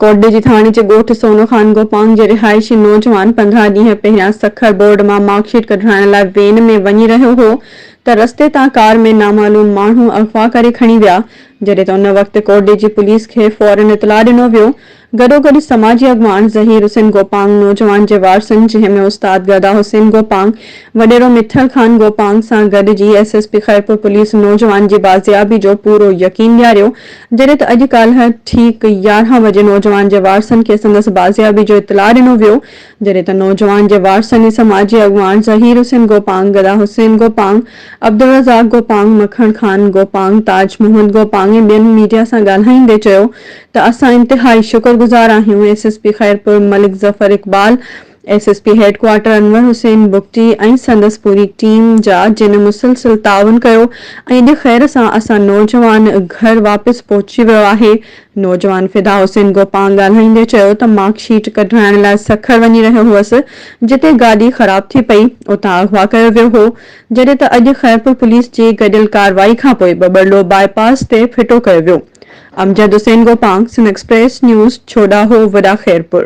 ڪوٽڏيجي ٿاڻي جي ڳوٺ سونو خان گوپانگ جي رهائشي نوجوان 15 ڏينهن پهريان سکر بورڊ مان مارڪ شيٽ ڪڍرائڻ لاء وين ۾ وڃي رهيو هو ته رستي تان ڪار ۾ نامعلوم ماڻهو اغوا ڪري کڻي ويا جڏهن ته ان وقت ڪوٽڏيجي پوليس کي فورن اطلاع ڏنو ويو گڏوگڏ سماجي اڳواڻ ظهير حسين گوپانگ، نوجوان جي وارثن جنهن ۾ استاد گدا حسين گوپانگ، وڏيرو مٺل خان گوپانگ سان گڏجي S S P Khairpur police نوجوان جي بازيابي جو پورو يقين ڏياريو جڏهن ته اڄ ڪالهه ٺيڪ 11 وڄي نوجوان جي وارثن کي سندس بازيابي جو اطلاع ڏنو ويو جڏهن ته نوجوان جي وارثن ۽ سماجي اڳواڻ ظهير حسين گوپانگ، گدا حسين گوپانگ، عبدالرزاق گوپانگ، مکڻ خان گوپانگ، تاج محمد گوپانگ ۽ ٻين ميڊيا سان ڳالهائيندي چيو ته اسان انتهائي شڪر گذار آهيون S S P Khairpur Malik Zafar Iqbal, S S P headquarter Anwar Hussain Bugti ۽ سندس پوري ٽيم جا جن مسلسل تعاون ڪيو ۽ اڄ خير سان اسان نوجوان گهر واپس پهچي ويو آهي نوجوان فدا حسين گوپانگ ڳالهائيندي چيو ته مارڪ شيٽ ڪڍرائڻ لاء سکر وڃي رهيو هئس جتي گاڏي خراب ٿي پئي اتان اغوا ڪيو ويو هو جڏهن ته اڄ خيرپور پوليس جي گڏيل ڪارروائي کانپوء ٻٻرلو باء پاس تي ڦٽو ڪيو ويو. امجد حسين گوپانگ، سنڌ ايڪسپريس نيوز، ڇوڏاهو، وڏا خيرپور.